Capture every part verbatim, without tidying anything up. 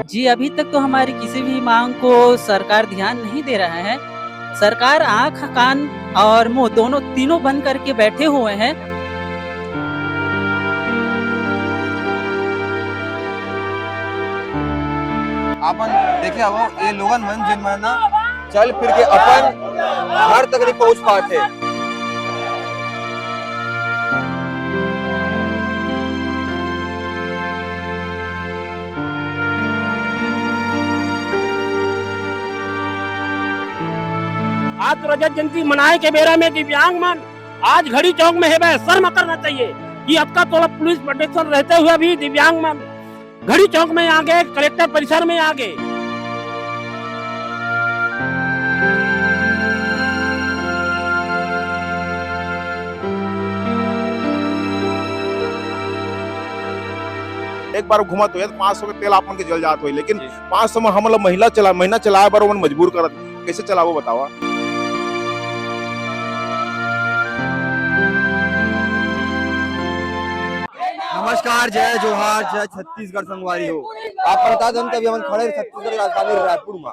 जी, अभी तक तो हमारी किसी भी मांग को सरकार ध्यान नहीं दे रहा है। सरकार आंख, कान और मुंह दोनों, तीनों बंद करके बैठे हुए हैं। आपन देखे हवो, ये लोगन मन जिन मन ना चल फिर के अपन घर तक नहीं पहुंच पाते। आज रजत जयंती मनाए के बेरा में दिव्यांग मन आज घड़ी चौक में हेबे, शर्म करना चाहिए कि अतका तोला पुलिस प्रोटेक्शन रहते हुए भी दिव्यांग मन घड़ी चौक में आ गए, कलेक्टर परिसर में आ गए। एक बार घुमा तो यार, पाँच सौ के तेल आप मन के जल जात होई, लेकिन जी। पाँच सौ में हम लोग महिला चला, महीना चलाए बर ओमन मजबूर करत, कैसे चलाबो बतावा? नमस्कार, जय जोहार, जय छत्तीसगढ़ संगवारी हो। आप बता देन कि अभी हमन खड़े छत्तीसगढ़ के राजधानी रायपुर में।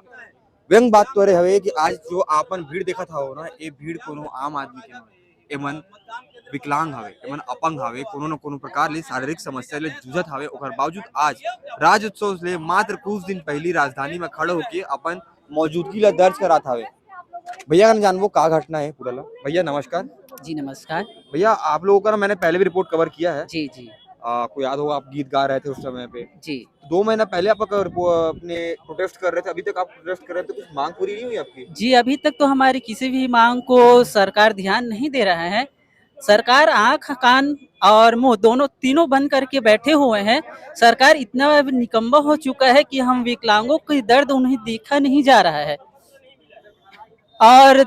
व्यंग बात तो रे हवे कि आज जो आपन भीड़ देखत हव ना, ये भीड़ कोनो आम आदमी के नोहे। एमन विकलांग हवे, एमन अपंग हवे, कोनो न कोनो प्रकार ले शारीरिक समस्या ले जूझत हवे। ओकर बावजूद आज राज्योत्सव ले मात्र कुछ दिन पहली राजधानी में खड़े होके अपन मौजूदगी ला दर्ज करात हवे। भैया कन जानबो का घटना है पूरा ला। भैया नमस्कार। जी नमस्कार। भैया, आप लोगों का ना मैंने पहले भी रिपोर्ट कवर किया है। जी जी। आ, आपको याद होगा, आप गीत गा रहे थे उस समय पे। जी। दो महीना पहले आप अगर वो अपने प्रोटेस्ट कर रहे थे, अभी तक आप प्रोटेस्ट कर रहे थे, कुछ मांग पूरी नहीं हुई आपकी? जी, अभी तक तो हमारी किसी भी मांग को सरकार ध्यान नहीं दे रहा है। सरकार आंख, कान और मुंह दोनों, तीनों बंद करके बैठे हुए हैं। सरकार इतना अब निकम्मा हो चुका है कि हम विकलांगों की दर्द उन्हें देखा नहीं जा रहा है। और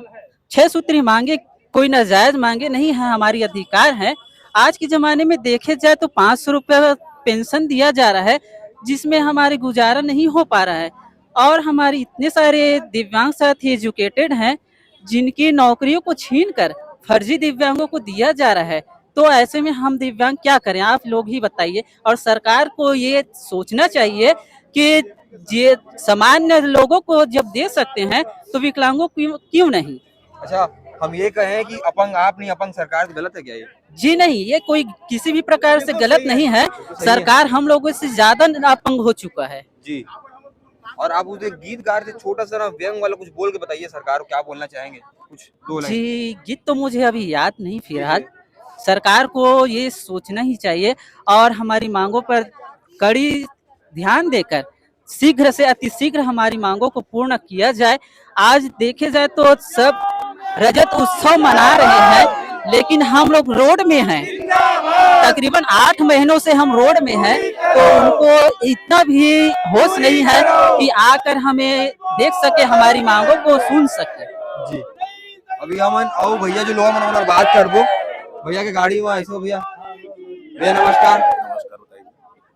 छह सूत्री मांगे कोई नाजायज मांगे नहीं है, हमारी अधिकार है। आज के जमाने में देखे जाए तो पाँच सौ रुपया पेंशन दिया जा रहा है, जिसमें हमारे गुजारा नहीं हो पा रहा है। और हमारे इतने सारे दिव्यांग साथी एजुकेटेड हैं, जिनकी नौकरियों को छीन कर फर्जी दिव्यांगों को दिया जा रहा है। तो ऐसे में हम दिव्यांग क्या करें, आप लोग ही बताइए। और सरकार को ये सोचना चाहिए कि ये सामान्य लोगों को जब दे सकते हैं तो विकलांगों को क्यों, क्यों नहीं? अच्छा, हम ये कहें कि अपंग आप नहीं, अपंग सरकार, तो गलत है क्या ये? जी नहीं, ये कोई किसी भी प्रकार से गलत नहीं है। तो सही है। सरकार हम लोगों से ज्यादा अपंग हो चुका है। जी। और आप उसे गीत गा रहे थे, छोटा सा ना व्यंग वाला कुछ बोल के बताइए सरकार को, क्या बोलना चाहेंगे, कुछ दो लाइन। जी, गीत तो मुझे अभी याद नहीं फिलहाल। ठीक है। सरकार को ये सोचना ही चाहिए और हमारी मांगों पर कड़ी ध्यान देकर शीघ्र से अतिशीघ्र हमारी मांगों को पूर्ण किया जाए। आज देखे जाए तो सब रजत उत्सव मना रहे हैं, लेकिन हम लोग रोड में हैं। तकरीबन आठ महीनों से हम रोड में हैं, तो उनको इतना भी होश नहीं है कि आकर हमें देख सके, हमारी मांगों को सुन सके। जी, अभी हमन अउ भैया जो लोग मन, हमन बात करबो। भैया के गाड़ी में ऐसो भैया। भैया नमस्कार। नमस्कार, बताइए।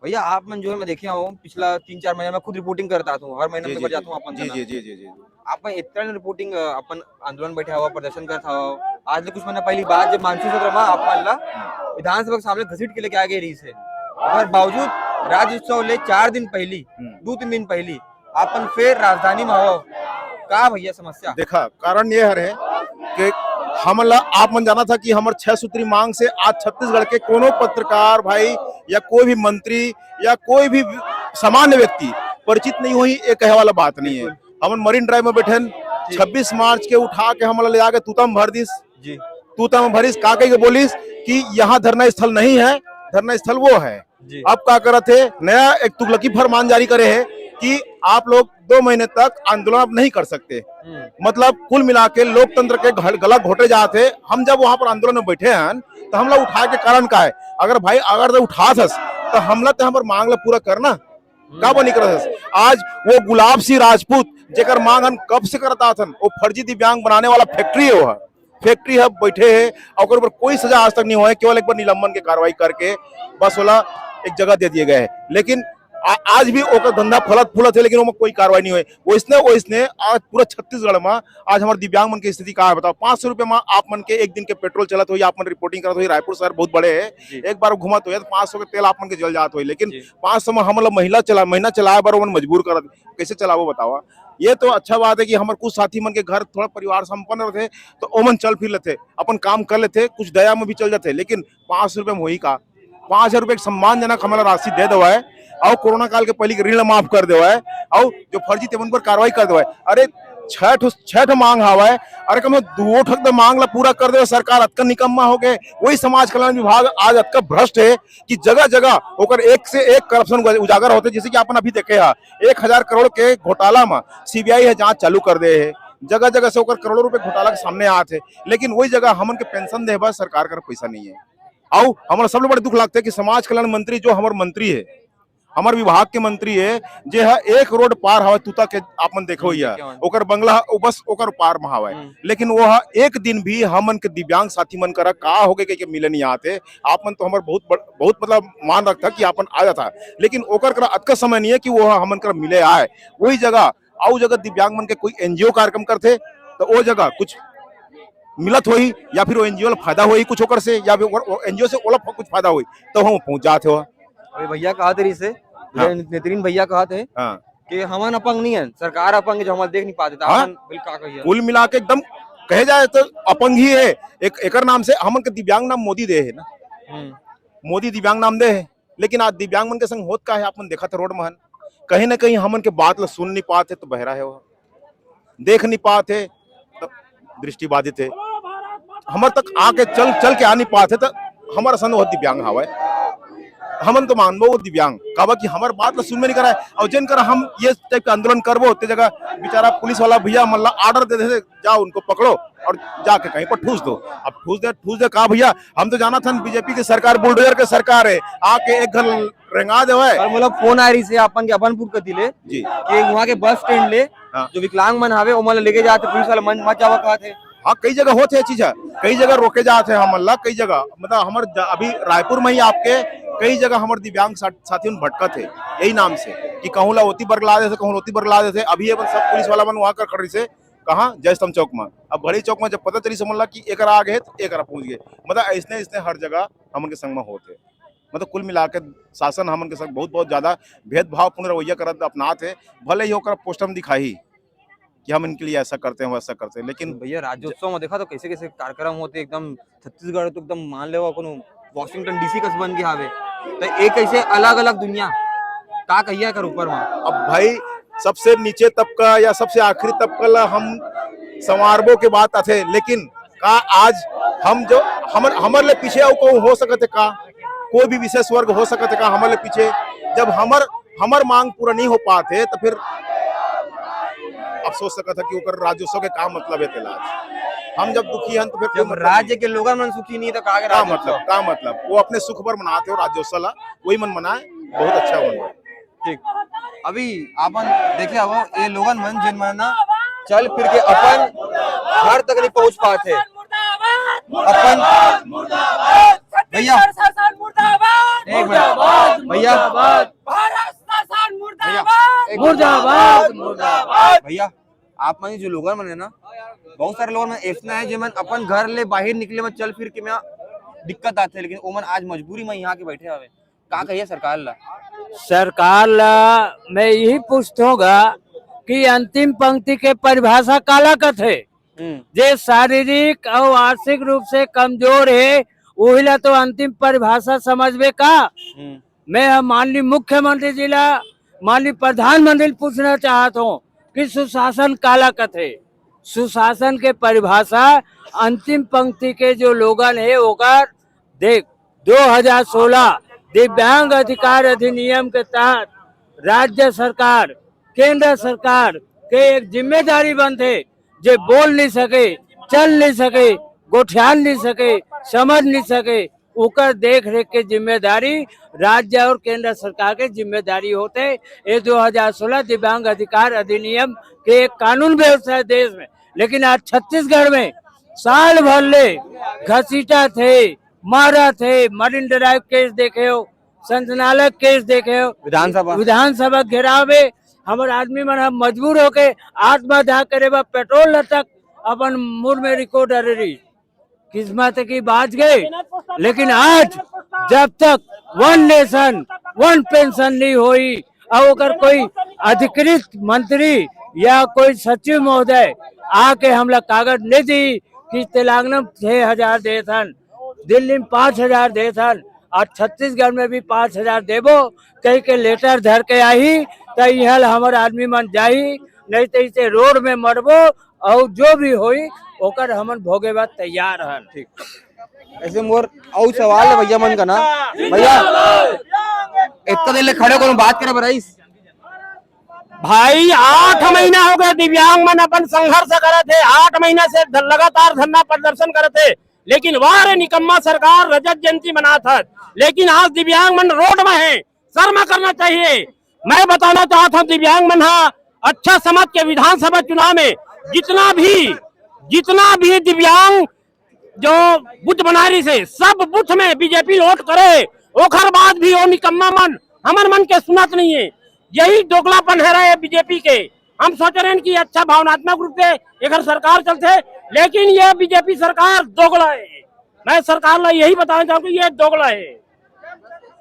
भैया, आप मन जो है, मैं देखे हूँ, पिछला तीन चार महीना में खुद रिपोर्टिंग करता हूँ, हर महीने जी, में जी, जाता हूँ अपन जी, जी, जी, जी, जी। आप मन इतना रिपोर्टिंग, अ, अपन आंदोलन बैठे हुआ, प्रदर्शन करता हो, आज ले कुछ महीना पहली बात जब मानसून सत्र में आप मन ला विधानसभा के सामने घसीट के लेके आ गए रही से, और बावजूद राज्योत्सव ले चार दिन पहली, हम्म। दो तीन दिन पहली अपन फिर राजधानी में हो, का भैया समस्या? देखा, कारण ये हर है कि हमन ला, आप मन जाना था कि हमर छह सूत्री मांग से आज छत्तीसगढ़ के कोनो पत्रकार भाई या कोई भी मंत्री या कोई भी सामान्य व्यक्ति परिचित नहीं होही, ये कहे वाला बात नहीं है। बिल्कुल। हमन मरीन ड्राइव में बैठन, जी। छब्बीस मार्च के उठा के हमन ला ले जाके तूता में भर दिस। जी। तूता में भरिस, का कह के बोलिस कि यहाँ धरना स्थल नहीं है, धरना स्थल वो है। जी। अब का करत हे, नया एक तुगलकी फरमान जारी करे है कि आप लोग दो महीने तक आंदोलन अब नहीं कर सकते। हम्म। मतलब कुल मिला के लोकतंत्र के घल-, गला घोटे जात हे। हम जब वहाँ पर आंदोलन में बैठे हैं तो हमला उठाए के कारण का है? अगर भाई अगर तो उठात हस तो हमला तो हमर मांग ला पूरा करना। हम्म। का बनी करत हस? आज वो गुलाब सिंह राजपूत जेकर मांग हम कब से करत आत हन, वो फर्जी दिव्यांग बनाने वाला फैक्ट्री है, वो फैक्ट्री ह बैठे हे, अउ ओकर ऊपर कोई सजा आज तक नहीं हुआ है, केवल एक बार निलंबन के कार्रवाई करके बस ओला एक जगह दे दिए गए हैं। लेकिन आ, आज भी ओकर धंधा फलत फूलत हे, लेकिन ओमा कोई कार्रवाई नहीं होय। वैसने वैसने आज पूरा छत्तीसगढ़ में आज हमारे दिव्यांग मन के स्थिति का है बताओ। पाँच सौ रुपये में आप मन के एक दिन के पेट्रोल चलत होई, आप मन रिपोर्टिंग करत होई, रायपुर शहर बहुत बड़े है, जी। एक बार घुमत होई तो पाँच सौ के तेल आप मन के जल जात होई, लेकिन जी। पाँच सौ में हम लोग महिला चला महीना चलाए बर ओमन मजबूर करत, कैसे चलाबो बतावा? ये तो अच्छा बात है कि हमर कुछ साथी मन के घर थोड़ा परिवार संपन्न रहते, तो ओमन चल फिर लेते, अपन काम कर लेते, कुछ दया में भी चल जाते, लेकिन पाँच सौ रुपये में होई का? पाँच हजार रुपये के सम्मानजनक हमला राशि दे देवाए, और कोरोना काल के पहले के ऋण माफ कर देवाए, और जो फर्जी तेमन पर कार्रवाई कर देवाए। अरे, छह ठो, छह ठो मांग हवाए, अरे, कम से कम दो ठक तो मांग ला पूरा कर देवाए। सरकार अतका निकम्मा हो गए, वही समाज कल्याण विभाग आज अतका भ्रष्ट है कि जगह जगह ओकर एक से एक करप्शन उजागर होते। जैसे कि अपन अभी देखे हा, एक हजार करोड़ के घोटाला में सीबीआई है जांच चालू कर दे है, जगह जगह से ओकर करोड़ों रुपए घोटाला के सामने आत है, लेकिन वही जगह हमन के पेंशन देहे बर सरकार कर पैसा नहीं है। अउ हमर सबले बड़े दुख लगते कि समाज कल्याण मंत्री जो हमर मंत्री है, हमर विभाग के मंत्री है, जे ह एक रोड पार हवय तूता के, आप मन देखो हम्म, या, क्या बात। ओकर बंगला ह, ओ बस ओकर पार में हवय। हम्म। लेकिन वो ह एक दिन भी हमन के दिव्यांग साथी मन करा का हो गए के, के मिले नहीं आते। आप मन तो हमर बहुत बड़-, बहुत मतलब मान रखता कि आपन आ जाता, लेकिन ओकर करा अतका समय नहीं है कि वो ह हमन करा मिले आए। वही जगह, अउ जगह दिव्यांग मन के कोई एनजीओ कार्यक्रम करथे, तो वो जगह कुछ मिलत होही या फिर वो एनजीओ ला फायदा होही कुछ ओकर से, या फिर वो, वो एनजीओ से ओला फ-, कुछ फायदा होही, तो हम पहुंच जात हो। अभी भैया कहा थे से, भैया हाँ। नेतरीन भैया कहा थे हाँ। कि हमन अपंग नहीं है, सरकार अपंग है जो हमन देख नहीं पाते, तो हाँ। अपन बिल का कहिए? कुल मिला के एकदम कहे जाए तो अपंग ही है। एक एकर नाम से हमन के दिव्यांग नाम मोदी दे है ना, हम्म। मोदी दिव्यांग नाम दे है, लेकिन आज दिव्यांग मन के संग होत का है, आप मन देखत है रोड में हन, कहीं ना कहीं हमन के बात ला सुन नहीं पात है तो बहरा है वो, देख नहीं पात है तो दृष्टिबाधित है, हमर तक आके चल, चल के आ नहीं पात है तो हमर संग वो दिव्यांग हवय। हमन तो मानबो वो दिव्यांग, काबर कि हमर बात ला सुनबे नहीं कराए। और जिन करा हम ये टाइप के आंदोलन करबो, ते जगह बेचारा पुलिस वाला भैया मन ला ऑर्डर दे देथे, "जाओ उनको पकड़ो और जाके कहीं पर ठूस दो।" अब ठूस दे, ठूस दे का भैया, हम तो जानत हन बीजेपी की सरकार बुलडोजर के सरकार है, आके एक घर रेंगा देवय। और मतलब फोन आ रही से अपन के अभनपुर कति ले जी। कि वहाँ के बस स्टैंड ले हाँ। जो विकलांग मन हवे ओमन ला लेके जात हे, पुलिस वाला मन मत जावा कहत हे। हाँ, कई जगह होत हे चीज है, कई जगह रोके जात हे हमन ला, कई जगह मतलब हमर ज-, अभी रायपुर में ही आपके कई जगह हमर दिव्यांग सा-, साथी मन भटकत हे यही नाम से कि कहूँ ला ओती बरगला देथे, कहूँ ला ओती बरगला देथे। अभी ये सब पुलिस वाला मन वहाँ कर खड़े से कहाँ जयस्तंभ चौक में, अब घड़ी चौक में जब पता चली समझ ला कि एकरा आगे है तो एकरा पहुँच गए, मतलब ऐसने ऐसने हर जगह हमन के संग में होत हे। मतलब कुल मिला के शासन हमन के संग बहुत, बहुत ज्यादा भेदभावपूर्ण रवैया करत अपनात हे। भले ही ओकरा पोस्टर में दिखाही कि हम इनके लिए ऐसा करते हैं, वैसा करते हैं, लेकिन भैया राज्योत्सव में देखा तो कैसे कैसे कार्यक्रम होते, एकदम छत्तीसगढ़ तो एकदम मान लेवा कोनो वॉशिंगटन डीसी कस बन के हावे। तो एक ऐसे अलग अलग दुनिया, का कहिया कर ऊपर में। अब भाई सबसे नीचे तबका या सबसे आखिरी तबका ला हम संवारबो के बात आथे, लेकिन का आज हम जो हमर, हमर ले पीछे अउ कहूँ हो सकत हे का? कोई भी विशेष वर्ग हो सकत हे का हमर ले पीछे? जब हमर, हमर मांग पूरा नहीं हो पात हे तो फिर अब सोच सकत हे कि ओकर राज्योत्सव के का मतलब हे तेला। आज हम जब दुखी हन तो फिर कोई जब मतलब राज्य नहीं। के लोगन मन सुखी नहीं तो का के का राज्योत्सव? मतलब, का मतलब? वो अपने सुख बर मनाते हो राज्योत्सव ला, वही मन मनाए, बहुत अच्छा मन। ठीक, अभी आपन देखे हवो, ये लोगन मन जिन मन ना चल फिर के अपन घर तक नहीं पहुंच पात हे। अपन भैया, प्रशासन मुर्दाबाद। एक मिनट। मुर्दाबाद, भैया। मुर्दाबाद। भारत शासन भैया, मुर्दाबाद। एक मिनट। मुर्दाबाद, मुर्दाबाद। भैया, आप मन जो लोगन मन है ना, बहुत सारे लोगन मन ऐसना है, जे मन अपन घर ले बाहर निकले में चल फिर के में दिक्कत आते हैं, लेकिन वो मन आज मजबूरी में यहाँ के बैठे हवे। का कहिए सरकार ला? सरकार ला मैं यही पूछतों गा कि अंतिम पंक्ति के परिभाषा काला कथे? हम्म। जे शारीरिक अउ आर्थिक रूप से कमजोर हे, उही ला तो अंतिम परिभाषा समझबे का? हम्म। मैं ह माननीय मुख्यमंत्री जी ला, माननीय प्रधानमंत्री ला पूछना चाहत हूँ कि सुशासन काला कथे? सुशासन के परिभाषा अंतिम पंक्ति के जो लोगन हे ओकर देख, दो हज़ार सोलह दिव्यांग अधिकार अधिनियम के तहत राज्य सरकार, केंद्र सरकार के एक जिम्मेदारी बनथे, जे बोल नहीं सके, चल नहीं सके, गोठियान नहीं सके, समझ नहीं सके, ओकर देख रेख के जिम्मेदारी राज्य और केंद्र सरकार के जिम्मेदारी होथे। ये दो हज़ार सोलह दिव्यांग अधिकार अधिनियम के एक कानून व्यवस्था है देश में, लेकिन आज छत्तीसगढ़ में साल भर ले घसीटा थे, मारा थे, मरीन ड्राइव केस देखे हो, संचालक केस देखे हो, विधानसभा। विधानसभा घेराव में हमर आदमी मन ह मजबूर होके आत्मदाह करे बर पेट्रोल ल तक अपन मुंह में रिकॉर्ड रही। किस्मत की बात गई, लेकिन आज जब तक वन नेशन वन पेंशन नहीं होई और ओकर कोई अधिकृत मंत्री या कोई सचिव महोदय आके हमला कागज नहीं दी कि तेलंगाना छह हजार देत हन, दिल्ली में पाँच हजार देत हन और छत्तीसगढ़ में भी पाँच हजार देबो कह के लेटर धर के आही, त इहाँ ल हमर आदमी मन जाही, नहीं तो इसे रोड में मरबो और जो भी होई ओकर हमन भोगे बर तैयार हन। ठीक, ऐसे मोर अउ सवाल है भैया मन का ना, भैया इतना देर ले खड़े कोनो बात करे बर आइस? भाई, आठ महीना हो गए दिव्यांग मन अपन संघर्ष करत हे, आठ महीना से ध-, लगातार धरना प्रदर्शन करत हे, लेकिन वाह रे निकम्मा सरकार रजत जयंती मनात हत, लेकिन आज दिव्यांग मन रोड में है, शर्म करना चाहिए। मैं बताना चाहता हूँ दिव्यांग मन हा अच्छा समझ के विधानसभा चुनाव में जितना भी, जितना भी दिव्यांग जो बूथ बना रही से, सब बूथ में बीजेपी वोट करे, ओखर बाद भी वो निकम्मा मन हमर मन के सुनत नहीं है। यही दोगलापन है रहे बीजेपी के। हम सोच रहे हैं कि अच्छा भावनात्मक रूप से एकर सरकार चलते, लेकिन ये बीजेपी सरकार दोगला है। मैं सरकार ला यही बताना चाहूँ कि ये दोगला है।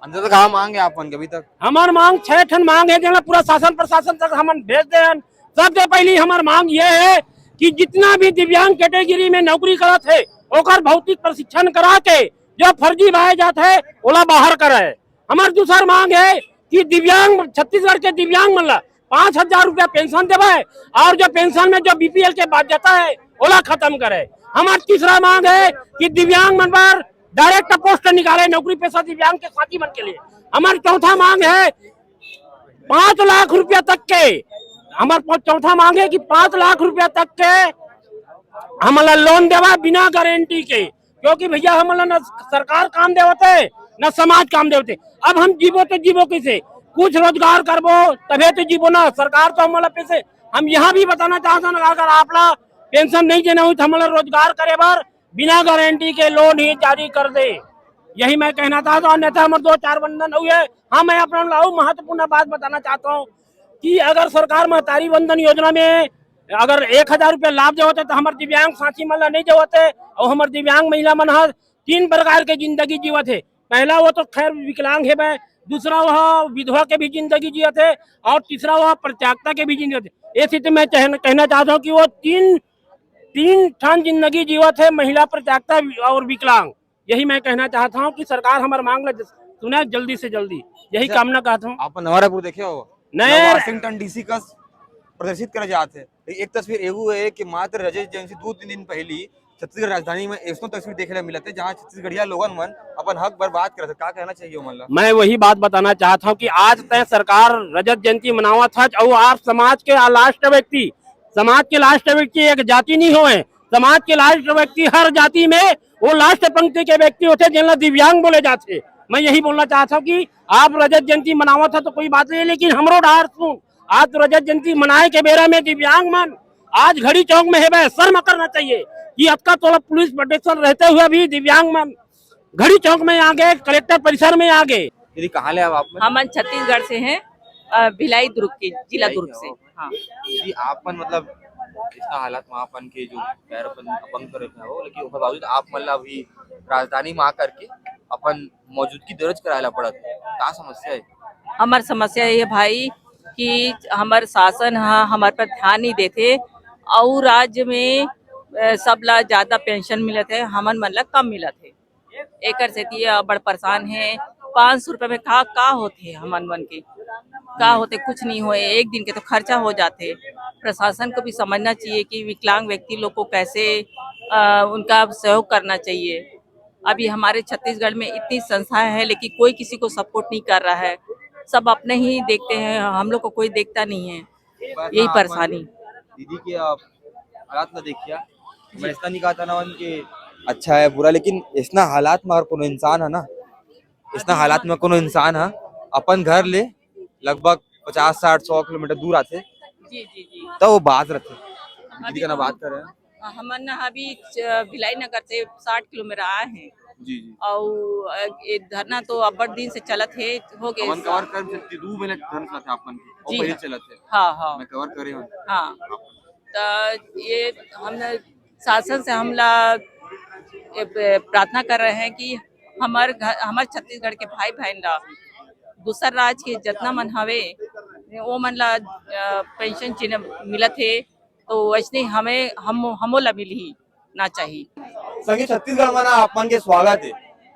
अंदर तक का मांग है आप मन के अभी तक? हमार मांग छह ठन मांग है, जेला पूरा शासन प्रशासन तक हमन भेज दे हन। सबसे पहली हमार मांग ये है कि जितना भी दिव्यांग कैटेगरी में नौकरी करत है, ओकर भौतिक प्रशिक्षण करा के जो फर्जी पाए जात है, ओला बाहर करे। हमार दूसर मांग है कि दिव्यांग, छत्तीसगढ़ के दिव्यांग मन ला पाँच हजार रुपया पेंशन देवे और जो पेंशन में जो बीपीएल के बाध्यता है, ओला खत्म करे। हमार तीसरा मांग है कि दिव्यांग मन पर डायरेक्ट पोस्ट निकाले नौकरी पेशा दिव्यांग के साथी मन के लिए। हमार चौथा मांग है पाँच लाख रुपया तक के, हमार पा-, चौथा मांग है कि पाँच लाख रुपया तक के हमला लोन देवा बिना गारंटी के, क्योंकि भैया हमला न सरकार काम देवत है, न समाज काम देवत है। अब हम जीबो तो जीबो कैसे? कुछ रोजगार करबो तभे तो जीबो ना। सरकार तो हमला पैसे, हम यहाँ भी बताना चाहत हन, अगर आप ला पेंशन नहीं देना हुई तो हमला रोजगार करे बर बिना गारंटी के लोन ही जारी कर दे, यही मैं कहना चाहता हूँ। अन्यथा हमर दो चार वंदन हुए। हाँ, मैं अपना ला अउ महत्वपूर्ण बात बताना चाहता हूँ कि अगर सरकार महतारी वंदन योजना में अगर एक हजार रुपया लाभ देवत है तो हमर दिव्यांग साथी मन ला नहीं देवत है और हमर दिव्यांग महिला मन ह तीन प्रकार के जिंदगी जीवत है। पहला वो तो खैर विकलांग है बे, दूसरा वो विधवा के भी जिंदगी जियत है और तीसरा वो परित्यक्ता के भी जिंदगी है। ये स्थिति में कहना, कहना चाहता हूँ कि वो तीन, तीन ठान जिंदगी जीवत है महिला परित्यक्ता और विकलांग। यही मैं कहना चाहता हूँ कि सरकार हमार मांग ला सुने जल्दी से जल्दी, यही अच्छा, कामना कहता हूँ। आप नवा रायपुर देखे हो? नए मतलब वाशिंगटन डीसी का प्रदर्शित करे जात है। एक तस्वीर एगो है कि मात्र रजत जयंती दो तीन दिन पहली छत्तीसगढ़ राजधानी में ऐसनो तस्वीर देखे ला मिलत है, जहाँ छत्तीसगढ़िया लोगन मन अपन हक बर बात करत है। का कहना चाहिए ओमन ला? मैं वही बात बताना चाहत हूँ कि आज तय सरकार रजत जयंती मनावत है और आप समाज के लास्ट व्यक्ति, समाज के लास्ट व्यक्ति एक जाति नहीं होए, समाज के लास्ट व्यक्ति हर जाति में वो लास्ट पंक्ति के व्यक्ति होते, जिनला दिव्यांग बोले जाते। मैं यही बोलना चाहता हूँ कि आप रजत जयंती मनावत है तो कोई बात नहीं, लेकिन हमरो डहार सुन, आज तो रजत जयंती मनाए के बेरा में दिव्यांग मन आज घड़ी चौक में हेबे, शर्म करना चाहिए कि अतका तोला पुलिस प्रोटेक्शन रहते हुए भी दिव्यांग मन घड़ी चौक में आ गए, कलेक्टर परिसर में आ गए। दीदी, कहाँ ले आप? हमन छत्तीसगढ़ से हैं, अ, भिलाई दुर्ग के, जिला दुर्ग से। हाँ। दीदी, आप मन मतलब इतना हालत में आप मन के जो पैर अपन अपंग करे हो, लेकिन ओकर बावजूद आप मन ला अभी राजधानी में आकर के अपन मौजूदगी दर्ज कराए ला पड़त है। का समस्या है? हमर समस्या ये भाई कि हमर शासन ह हमर पर ध्यान नहीं देथे, अउ राज्य में, अ, सब ला ज्यादा पेंशन मिलत है, हमन मन ला कम मिलत है। एकर सेती ये बड़ परेशान है। पाँच सौ रुपया में का, का होथे हमन मन के? का होथे? कुछ नहीं होए, एक दिन के तो खर्चा हो जाथे। प्रशासन को भी समझना चाहिए कि विकलांग व्यक्ति लोग को कैसे, अ, उनका सहयोग करना चाहिए। अभी हमारे छत्तीसगढ़ में इतनी संस्थाएं हैं, लेकिन कोई किसी को सपोर्ट नहीं कर रहा है, सब अपने ही देखते हैं, हम लोग को कोई देखता नहीं है। यही परेशानी। दीदी के आप हालात ला देखिया, मैं ऐसा नहीं कहता ना उनके अच्छा है बुरा, लेकिन ऐसना हालात में अगर कोनो इंसान है ना, ऐसना हालात में कोनो इंसान है, अपन घर ले लगभग पचास, साठ, सौ किलोमीटर दूर आथे, जी, जी, जी। तो वो बात रहते। दीदी अभी का ना हम बात कर रहे हैं। हमन ना अभी च-, भिलाई नगर से साठ किलोमीटर आए हैं। जी, जी। और ये धरना तो अब्बड़ दिन से चलत हे, हो गए। हमन कवर कर सकती दू महीना धरना चलत हे आप मन के। और जी पहले हाँ। चलत हे। हाँ, हाँ। मैं कवर करे हूँ। हाँ। तो ये हम शासन से हमला ये प-, प्रार्थना कर रहे हैं कि हमार घर, हमार छत्तीसगढ़ के भाई बहन ला दूसर राज के जतना मन हवे, वो मन ला, अ, पेंशन चिन्ह मिलत हे, तो वैसने हमें, हम, हमो ला मिलही ना चाहिए। संगी छत्तीसगढ़ मा ना आप मन के स्वागत हे।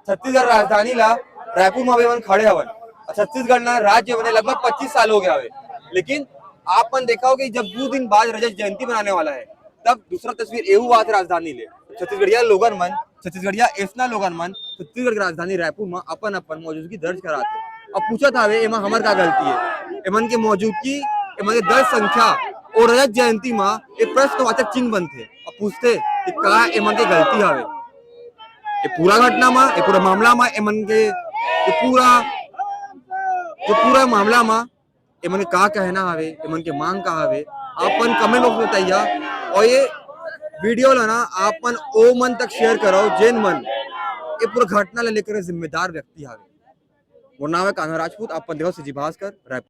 छत्तीसगढ़ राजधानी ला रायपुर मा भी हमन खड़े हवन। और छत्तीसगढ़ ना राज्य बने लगभग पच्चीस साल हो गया हवे, लेकिन आप मन देखा हो कि जब दो दिन बाद रजत जयंती मनाने वाला है, तब दूसरा तस्वीर एहू बात राजधानी ले। छत्तीसगढ़िया लोगन मन, छत्तीसगढ़िया ऐसना लोगन मन छत्तीसगढ़ की राजधानी रायपुर मा अपन अपन मौजूदगी दर्ज करात हे। अब पूछत हवे, एमा हमर का गलती है? एमन के मौजूदगी, एमन के दर्ज संख्या और रजत जयंती मा एक प्रश्नवाचक चिन्ह बनथे। अब पूछथे कि का एमन के गलती हवे ये पूरा घटना मा, ये पूरा मामला मा, एमन के ये पूरा, जो पूरा मामला मा एमन के का कहना हवे, एमन के मांग का हवे, आप मन comment box में बताइया। और ये video ला ना आप मन ओ मन तक share कराओ, जेन मन ये पूरा घटना ला लेकर जिम्मेदार व्यक्ति हवे। मोर नाम है कान्हा राजपूत, आप मन देखो CG भास्कर, रायपुर।